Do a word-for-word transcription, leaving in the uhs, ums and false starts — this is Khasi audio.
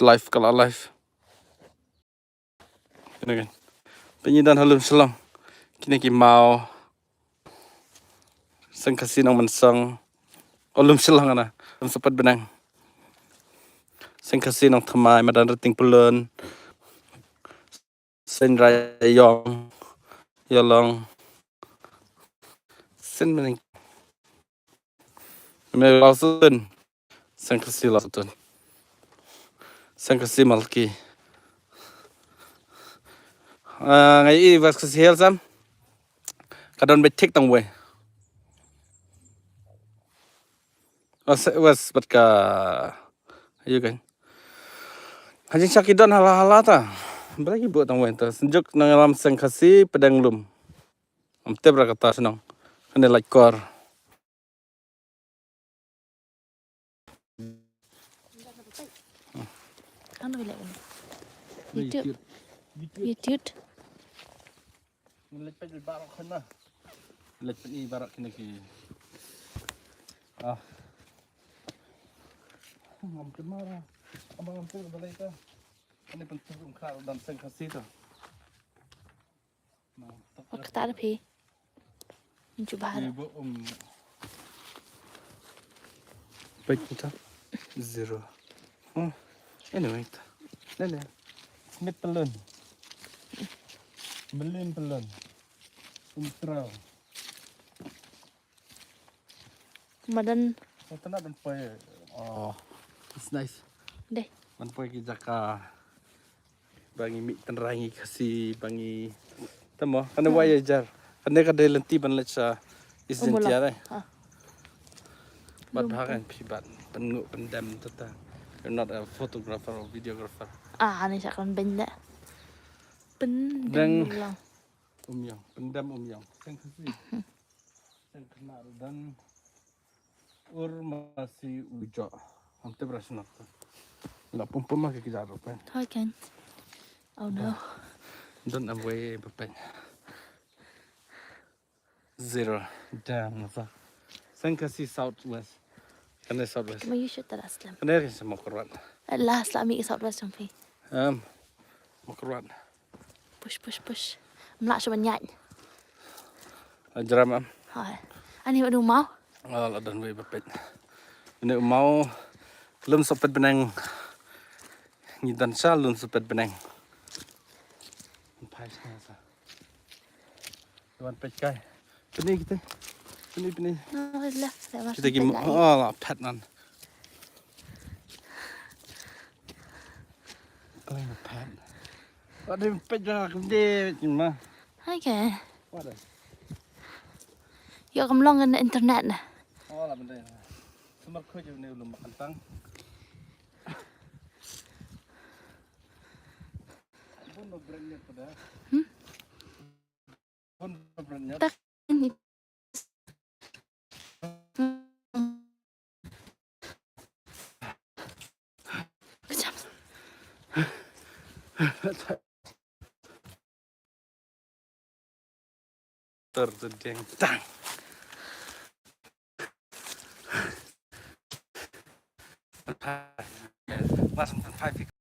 live, ka la live. Kine kan. Pynïadon ha lum Shillong. Kine ki maw. Seng Khasi Nongmynsong. O, lum Shillong na. Lum Sohpetbneng. Seng Khasi Nongthymmai, madan Rting Pyllun. Seng Raiong. Ïalong. Seng Myning. Me Lawson. Seng Khasi Lawson. Seng Khasi Malki. Ah, ngi i West Khasi Hills em. Ka don beit thik tang wei. West, West bad ka. Ayu kan. Hajing shaki don hala hala ta. Bala ki buh tang wei ta. Synjuk nang lam Seng Khasi Pdeng Lum. Am tip ra kata shnong. Kane lait kor. Ano bilai ini? YouTube. YouTube. Ngan leit peit baroh kine. Leit peit baroh kine ki. Ah. Ngam kynmaw ra. Ngam kynmaw balei ta. Ani pyntuh um khar dan Seng Khasi ta. Wat kata ada phi. Jubah. Peit kita. Zero. Oh. Anyway. Lele. Smit Pyllun. Melin Pyllun. Umtraw. Madan. Oh, tana ban poi. Oh, it's nice. Deh. Ban poi ki jaka ba ngi mih tynrai ngi Khasi ba ngi. Tamo, kane wai jar. Kane ka dei lynti ban leit sha East Jaiñtia eh. Bad bha kan phi bad pynnguh pyndem tata. You're not a photographer or videographer. Ah, ani sa kan benda. Pyndem lang. Umyong, pyndem umyong. Seng Khasi. Seng Khynna rudan. Ur masi ujo. Am te bra snap. La pum pum ma ki jar rupen. Thoi kan. Oh no. Don am wei bepen. Zero. Dam na sa. Seng Khasi Southwest. Kane Southwest. Ma you should tell us them. Kane rin sa Mawkyrwat. Last la mi Southwest jong phi. Um, Mawkyrwat. Push, push, push. Mlak shu ban ïaid. Jram am. Hai. Ani wa du mau. Oh, la don wei bapet. Ini mau. Lum Sohpetbneng. Ngi dan sa Lum Sohpetbneng. Phai sa sa. Wan peit kai. Pini kita. Pini, pini. No, left. Kita ki mu. Oh, la pet nan. Kau yang pet. Ada pet dah kemde cuma. Okay. What? Yo kam long internet na. Oh, la benda. Semar kau je ni ulum makan tang. Bun no brand ni pada. Hmm? Ter teng tang. Mas five.